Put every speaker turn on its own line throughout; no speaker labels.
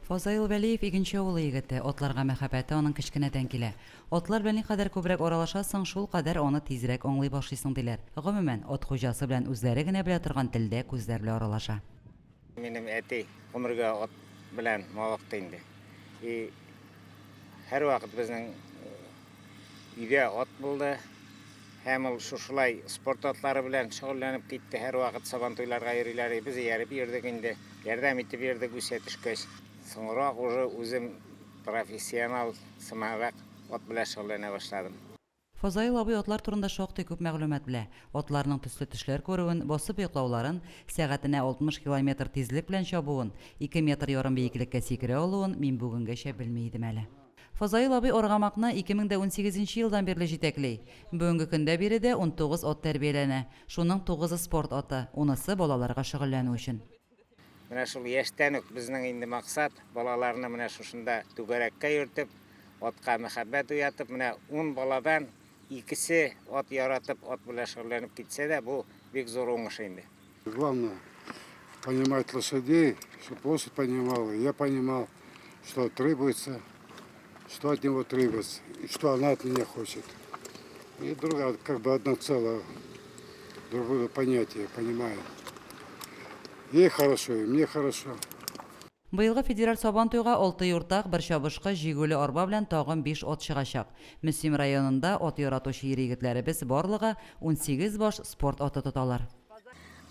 Фазаил Вәлиев Игенче авылы егете. Атларга мәхәббәте аның кечкенәдән килә. Атлар белән никадәр күбрәк аралашасың, шулкадәр аны тизрәк аңлый башлыйсың, диләр. Гомумән, ат хуҗасы белән үзләре генә белә торган телдә күзләр белән аралаша.
Минем әти гомергә ат белән мавыкты инде. И һәрвакыт безнең өйдә ат булды. Һәм ул шушылай спорт атлары белән шөгыльләнеп китте. Һәрвакыт Сабантуйларга йөриләр. И без ияреп йөрдек инде. Ярдәм итеп йөрдек үсә төшкәч. Соңрак уже үзем профессионал сыманрак ат белән шөгыльләнә башладым.
Фазаил абый атлар турында шактый күп мәгълүмат белә. Атларның төсле төшләр күрүен, басып йоклауларын, сәгатенә 60 километр тизлек белән чабуын, ике метр ярым биеклеккә сикерә алуын мин бүгенгәчә белми идем әле. Фазаил абый Аргамакны 2018 нче елдан бирле җитәкли. Бүгенге көндә биредә 19 ат тәрбияләнә. Шуның тугызы спорт аты, унысы балаларга шөгыльләнү өчен.
Менә шул яшьтән үк безнең инде максат, балаларны менә шушында түгәрәккә йөртеп, атка мәхәббәт уятып, менә ун баладан икесе ат яратып, ат белән шөгыльләнеп китсә дә, бу бик зур уңыш инде.
Главное, понимать лошадей, чтобы лошадь понимала, я понимал, что требуется, что от него требуется, и что она от меня хочет. И друг, как бы одно целое, друг друга понятие, понимаю. Ей хорошо, и мне хорошо.
Быелгы федераль Сабантуйга алты юртак, бер чабышкы, җигүле арба белән тагын биш ат чыгачак. Мөслим районында ат яратучы ир-егетләребез барлыгы 18 баш спорт аты тоталар.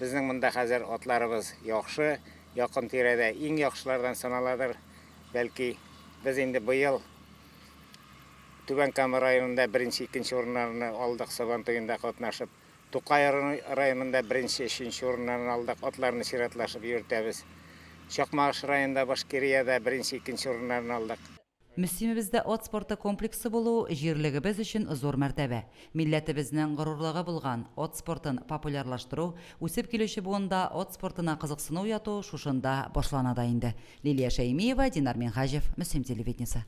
Безнең монда хәзер атларыбыз яхшы, якын тирәдә иң яхшылардан саналадыр, бәлки. Без инде быел Түбән Кама районында беренче, икенче урыннарны алдык Сабантуенда катнашып. Тукай районында беренче, өченче урыннарны алдык, атларны чиратлашып йөртәбез. Чакмагыш районында, Башкириядә беренче, икенче урыннарны алдык.
Мөслимебездә ат спорты комплексы булу, җирлегебез өчен зур мәртәбә. Милләтебезнең горурлыгы булган ат спортын популярлаштыру, үсеп килүче буында ат спортына кызыксыну уяту шушында башлана да инде. Лилия Шәймиева, Динар Минһаҗев, Мөслим телевидениесе.